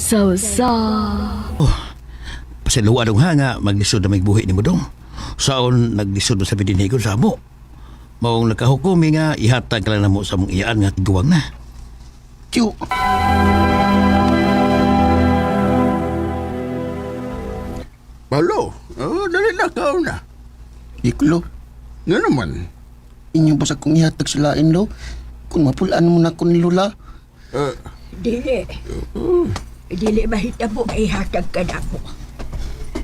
Sa Pasayloa dong ha nga maglisod na may buhi nimo dong. Saon naglisod mo sa bidinhigon sa amo. Maong nakahukom mi nga ihatag ka lang namo sa mong iyaan nga tiguang na. Tiyo. Paulo, oh, dali na ka na. Iklo, Nga naman. inyo ba sa kong ihatag sa lain, lo? Kung mapulaan mo na ko ni Lola. Dili. Dili mahitabo ay hatag ka na mo.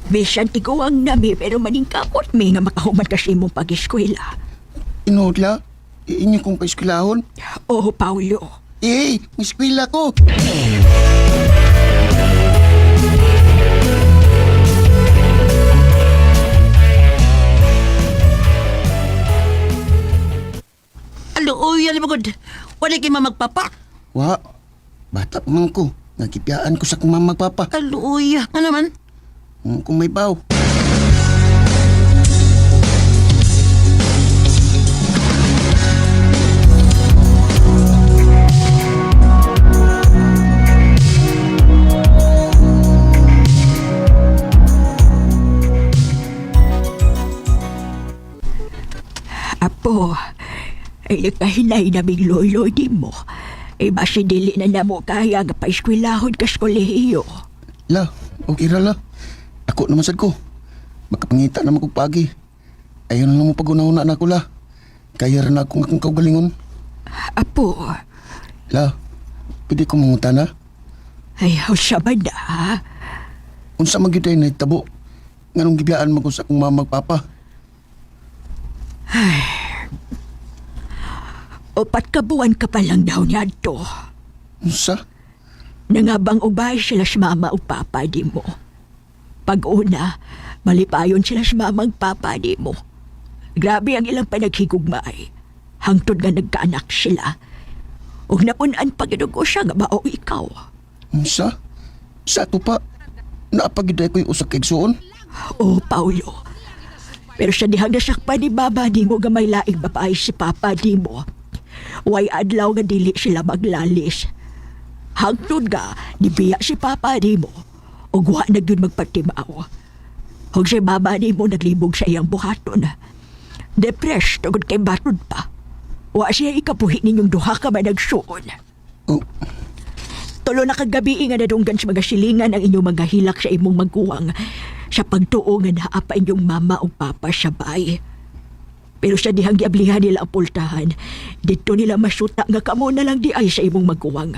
Bisan tiguang nami pero maningkamot mi nga makahuman ka sa imong pag-eskwela. Inood la, inyo kong paeskwelahon. Oh, Paulo. Eh, may eskwela ko. Aluoy, alam mo gud. Wala kay mamagpapa. Wa, bata pa man ko. Nagkipyaan ko sa kong mamagpapa. Aluoy, ano man? Kung may baw. Apo, ay nagkahinay naming loyloy di mo. Ay basi dili na namo kaya nga paeskwelahon ka sa kolehiyo. La, okay ra la. Ako naman sad ko. Makapangita naman kog pagi. Ayaw na lang mo pag-una-una na ako la. Kaya ra na akong akong kaugalingon. Apo, La, pwede ko mangutana? ay usa man na. Ha? Unsa man gyud ay nahitabo? Nganong gibiyaan man ko sa akong mama ug papa? Upat ka buwan ka pa lang daw niadto. Unsa? Nangabang ubay sila sa mama o papa di mo. Pag una, malipayon sila sa mama ug papa di mo. Grabe ang ilang panaghigugmay. Hangtod nga nagkaanak sila. Ug napun-an pag siya nga mao ikaw. Unsa? Sa ato pa, naapagid ay ko'y usa ka igsuon. Oh, Paulo. Pero sa dihang nasakpan ni Baba di mo gamay laing babae si Papa di mo. Way adlaw nga dili sila maglalis. Hangtod nga, nibiya si Papa di mo. Ug wa na gyud magpatimaw. Ug si Baba di mo naglibog sa iyang buhaton. Depressed tungod kay batod pa. Wa siya ikapuhi ninyong duha ka man nagsuon. Oh, Tulo na kagabi nga nadunggan sa mga silingan ang inyong mga hilak sa imong maguwang sa pagtuo nga naa pa inyong mama o papa sa bay. Pero sa dihang giablihan nila ang pultahan, dito nila masuta nga kamo na lang di ay sa imong maguwang.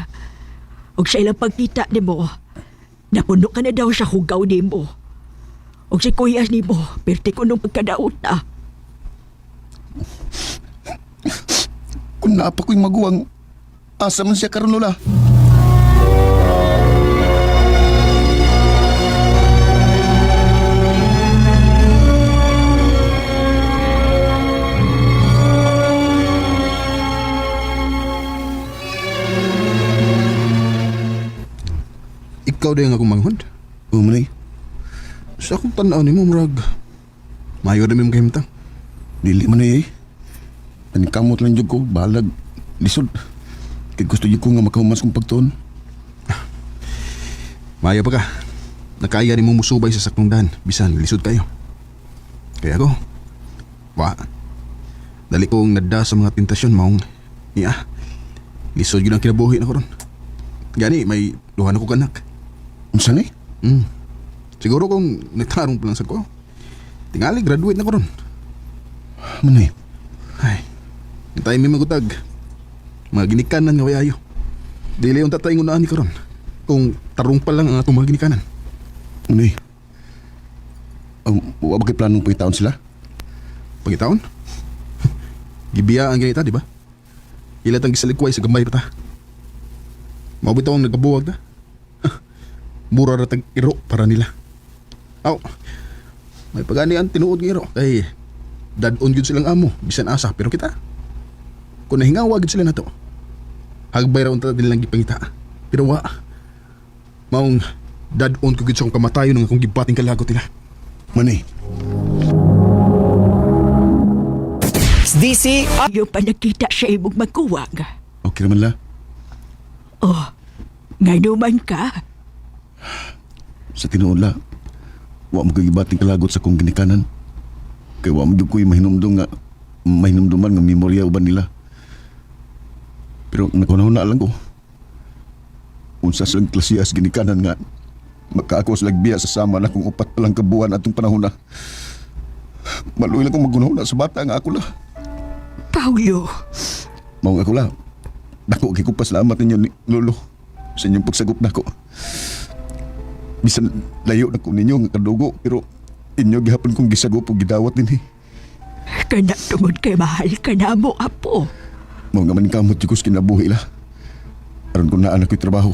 Og sa ilang pagkita nimo, napuno ka na daw sa hugaw nimo. Og si kuya nimo, perti ko nung pagkadaot na. kung naapa ko'y maguwang, asa man siya karon Lola? Ikaw din ang akong manghod. Oh, manay, Sa akong tanaw ni mo, murag. Mayo rin mo kahimtang. dili man eh. Paningkamot lang jud ko, balag, lisod. Kay gusto jud ko nga makahumas kong pagtuon. Mayo pa ka. Nakaya ni mo musubay sa saktong daan, bisan lisod kayo. Kaya ako, wa. Dali kong nadda sa mga tentasyon maong, iya, lisod yun ang kinabuhi na ko ron. Gani, may duha na ko kanak. Unsa ni? Mm. Siguro kung nagtarong pa lang sa ko, tingali, graduate na ko ron. Manay, Ay, tayo may magutag. Mga ginikanan nga wayayo. Dili yung tatay ngunaan ni karon. Kung tarong pa lang ang atong mga ginikanan. manay. Wa ba kay planong pangitaon sila? Pagitaon? Gibiya ang ganita, di ba? Ila tang gisalikway sa gamay pa ta. Mao bitaw ang nagkabuwag ta. Mura ra tag iro para nila. Aw. May pagani ang tinuod nga iro kay dadon gyud silang amo bisan asa pero kita. Kung nahingawa gyud sila nato. Hagbay ra unta nilang gipangita. Pero wa. Maong dadon ko gyud sa akong kamatayon ng akong gibating kalagot nila. Manay, DC Yung panagkita sa imong maguwang. okay naman la. Oh, nganuman ka. Sa tinuod la, wa mo ko'y gibating kalagot sa kong ginikanan. Kay wa mo jud ko'y mahinumdum nga mahinumduman nga memorya uban nila. Pero naghunahuna lang ko. Unsa silang klasiyas ginikanan nga makaako sila biya sa sama na kung upat pa lang kabuan atong panahon na. Maluoy lang kong maghunahuna sa bata nga ako la. Paulo, Maong ako la. Dako kay ko pasalamat ninyo ni Lolo sa inyong pagsagop nako. Bisan layo na ko ninyo nga kadugo pero inyo gihapon kong gisagop ug gidawat dinhi. kana tungod kay mahal ka na mo, apo. Mao nga man kamot jud ko sa kinabuhi la. Aron kung naa na ko'y trabaho,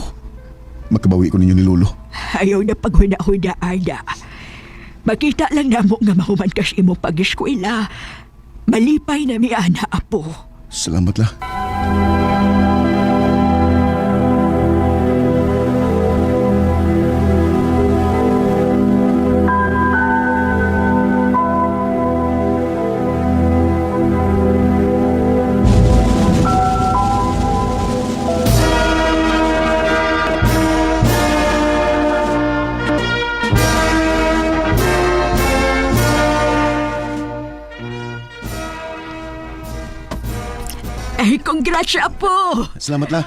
makabawi ko ninyo ni Lolo. Ayaw na paghuna-huna, Ana. Makita lang namo nga mahuman ka sa imong pag-eskwela. Malipay na mi, Ana, apo. Salamat la. Ay, congrats, apo! Salamat la.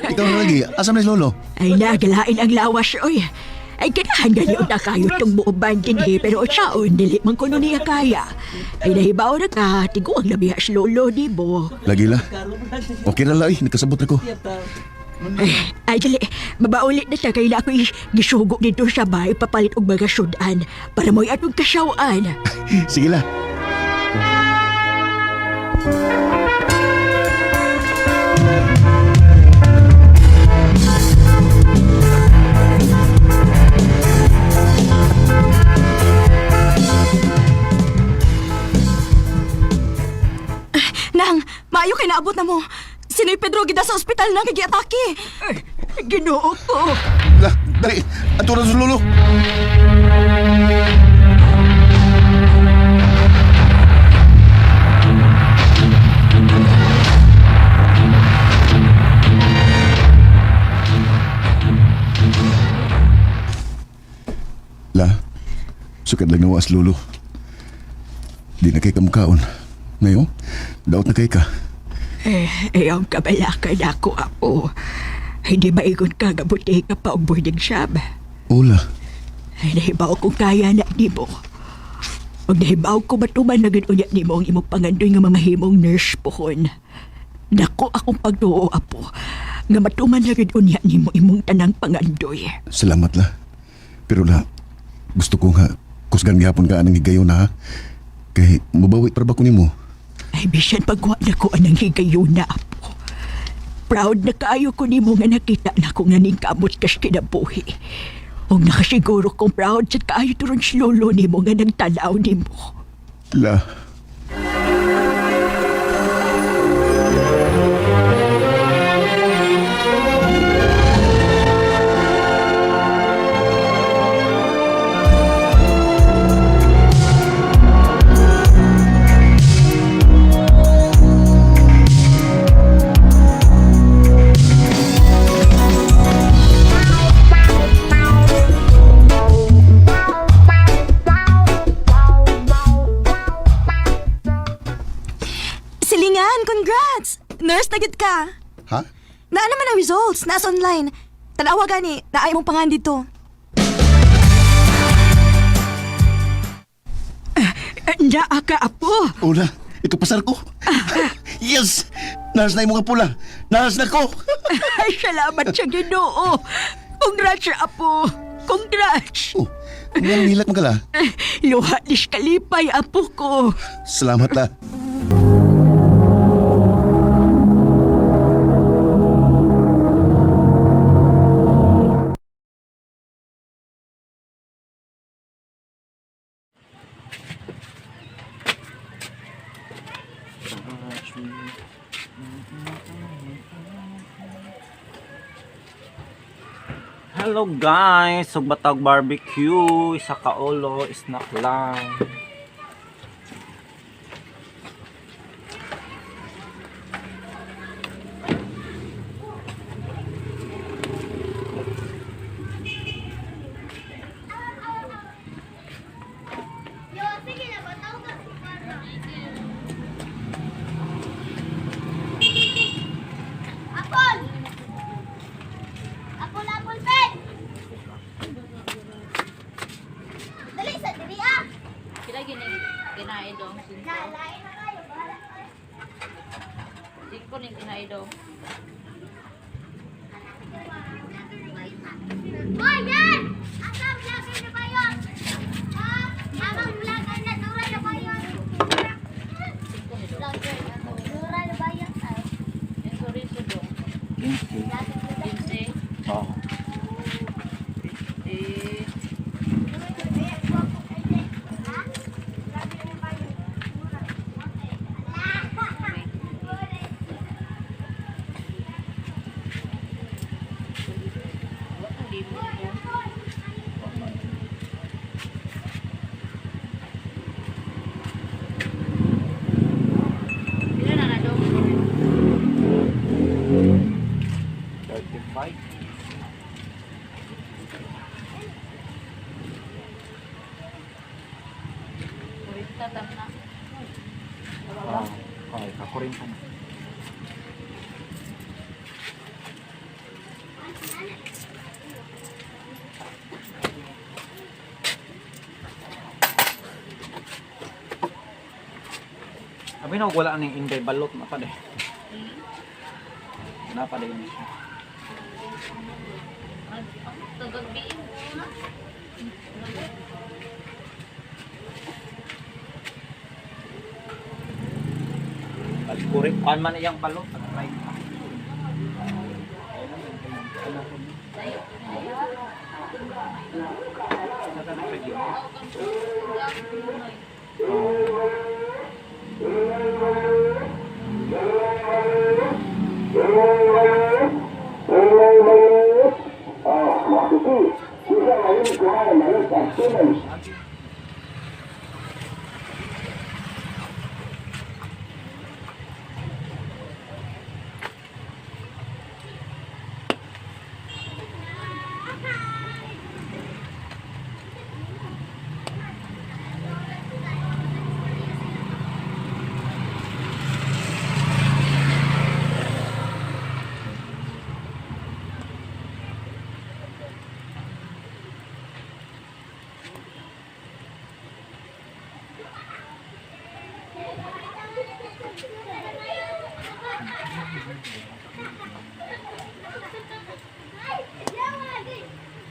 Ikaw na lagi, asa man si Lolo? Ay, nagalain ang lawas, oy. Ay, kanahan gani na kayo tong muuban din eh, pero saon, dili man kuno niya kaya. Ay, nahibaw na ka, tiguang labiha si lolo, di mo. Lagi la. Okay na la eh, nakasabot na ko. Ay, dali, mabaulit na siya kay na ako'y gisugo dito sa bahay papalit og mga sudan para mo'y atong kasawaan. Sige la. Nang, maayo kay naabot na mo. Sinoy Pedro gida sa ospital nang kay giatake. Ay, Ginoo ko. La, dali. Ato na si Lolo. La, sukad lang nawas Lolo. Di na kay kamukaon. Ngayon, daot na kay ka. Eh, ayaw kabalakan ako, apo. Hindi maigon ka, gabuti ka pa og boarding shop. Ola, Ay, nahibaw kong kaya na ni mo. Og nahibaw ko matuman na gud unya nimo ang imong pangandoy nga mamahimong nurse pohon. Dako akong pagtuo, apo, nga matuman na gud unya nimo imong tanang pangandoy. salamat la. Pero la, gusto ko nga, kusgan gihapon ka anang higayon na ha. Kay, mabawi para ba ko nimo? Ay, bisan pagwa na ko anang higayuna, apo. Proud na kaayo ko nimo nga nakita na ko nga ning kamot kas kinabuhi. Og nakasiguro kong proud sa kaayo turon si lolo nimo nga nagtanaw nimo. La, Silingan, congrats! Nurse na gid ka. ha? Naa naman ang results, nasa online. Tanawa gani, naay mong pangan dito. Naa ka, apo. Ola, ito pasar ko. Yes! Nurse na imong pula. Nurse na ko. Ay, salamat sa Ginoo. Congrats, apo. Congrats. Oh, ang hilak mo kala. Luha ni kalipay, apo ko. Salamat la. Hello guys, sugbatag barbecue, isa ka ulo, snack lang. Tinai dong, 5. 5 ning tinai dong. Bayan! Asa vlogger na ba yun? Ha? Amang vlogger na dura na ba yun? Vlogger na dura na ba yun? Yung chorizo dong. 15. 15. Oo. Eh, libo ko. Pila na na dong? 35. 40 tam na. Oo. Okay, kakurinta na. Abi na wala ning Inday balot na pa de. Na pa de yun siya. Tagagbiin ko na. Pagkurik kuan man iyang balot try ka.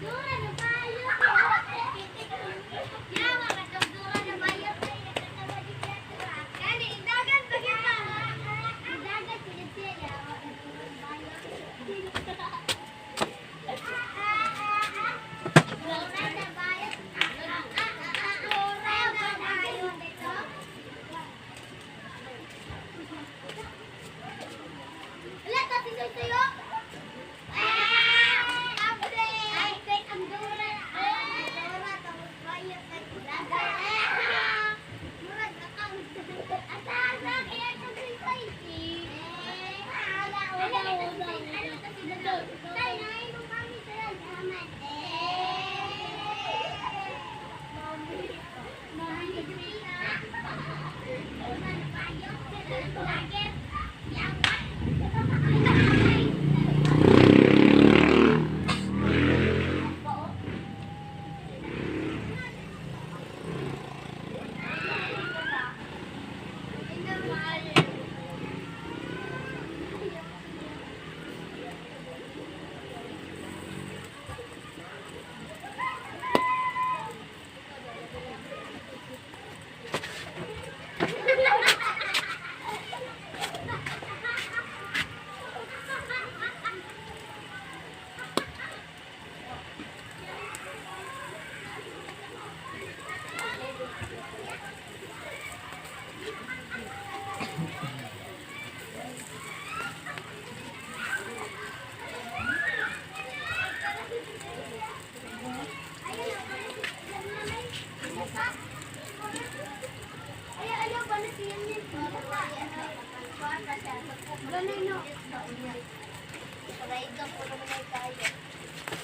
Dura na ba yun? Yawa, katong dura na ba yun? Kani, idagan pa kita. Idagan pa kita. Yawa, dura na ba yun? Dura na ba yun? Dura na ba yun dito? Wala, tapos sa'yo.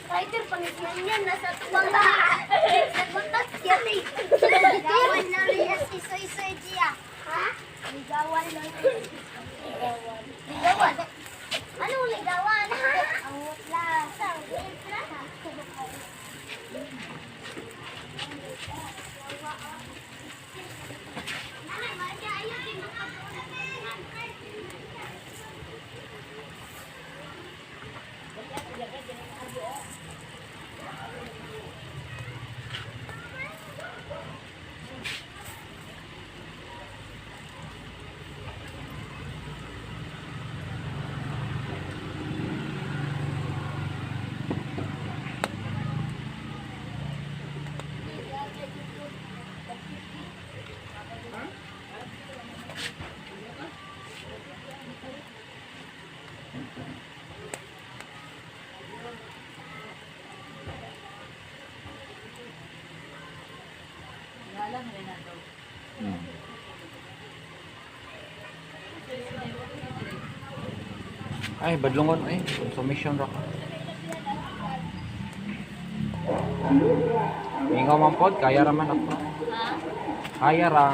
Rider, pangitnan niya, nasa tubang ba? Nagutot siya eh. Ligawan na rin si Soy Soy Gia. Ha? Ligawan na rin. Ligawan. Ligawan? Anong ligawan? Ang lasa. Ay, badlongon ay. Consumption ra ka. Ingaw man pod, kaya ra man ako. Kaya ra.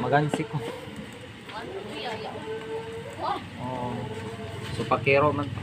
Magansi ko. Oo. So pakero man to.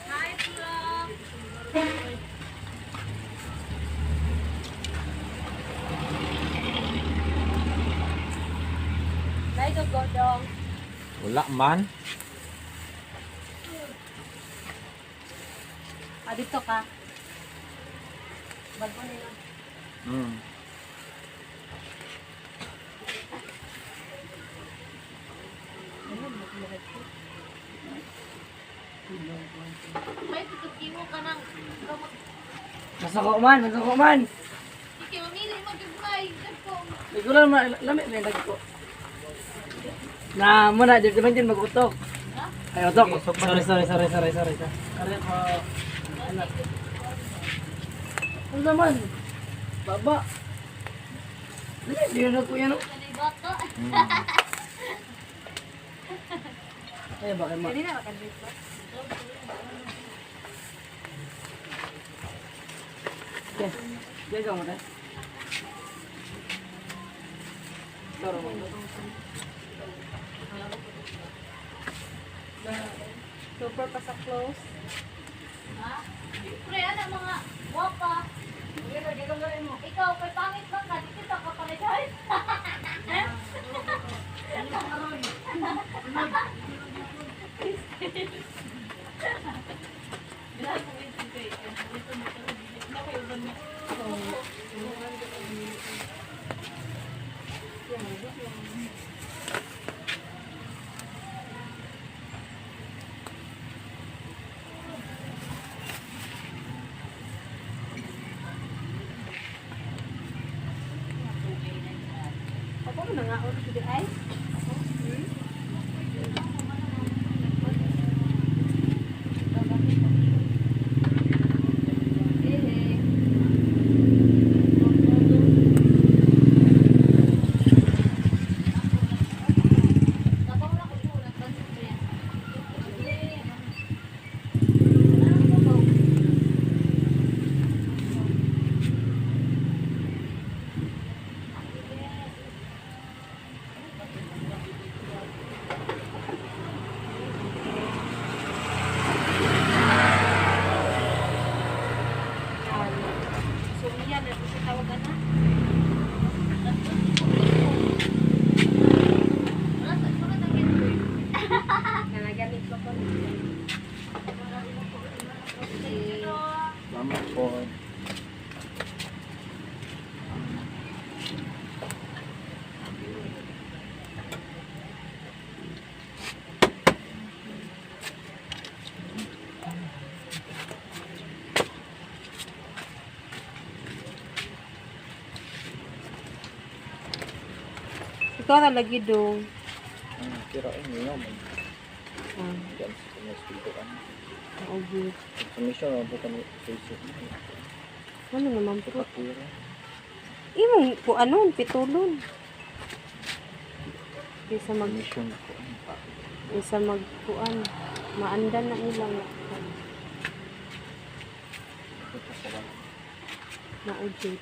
Hi, Plum. Wala man. Ah, dito ka. Bago nila. May tutukin mo ka ng... Masako man, masako man. Iki, mamili mag-gagmay. Dagko. Siguro man, lami may dagko. Na muna, di man din mag-utok. Ay, utok. Sorry, sorry, sorry, sorry, sorry. Sorry po. Ano? Ano naman? Baba. Dili, di na ko yan. oh. Kanay bata. Ay, bakit ma? Kanina makadrip ba? Okay. Diyan mo na. Sorry mo. Super pa sa close. Ha? Siyempre, ano mga wapa. Ikaw, kay pangit man ka, di kita ka pangit. Salamat po. Ikaw na lagi dong. Kira ay niyo man. Ah, Diyan sa kanya ano. okay. Submission na bukan Facebook. Ano naman po? Pakira. Imong ko anon, pitulon. Isa mag Submission ko. isa magkuan. Maandan na nila nga. Maujit.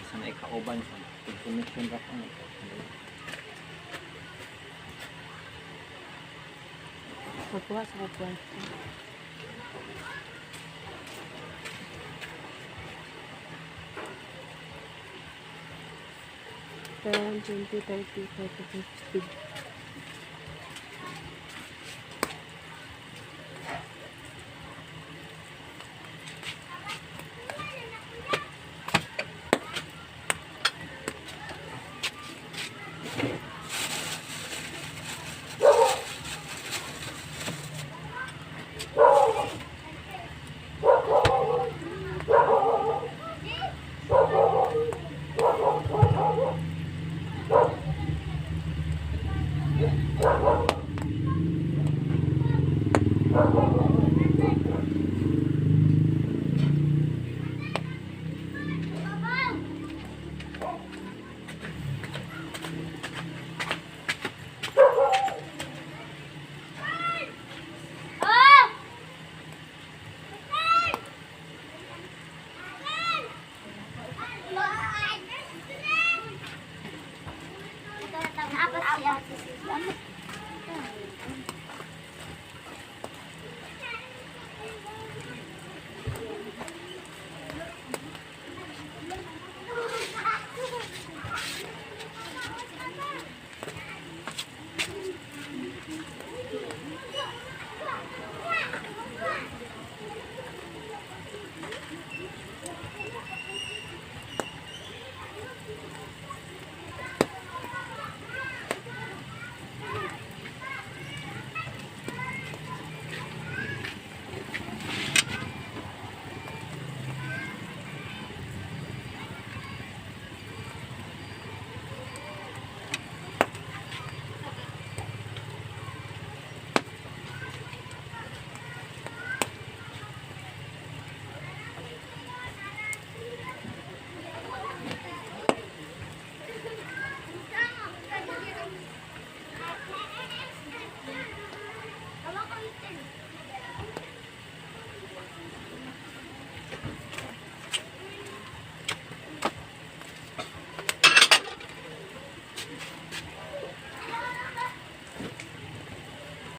Sa na ikauban sa submission ra ko. Magkuha sa kuan. 10, 20, 30, 40, 50.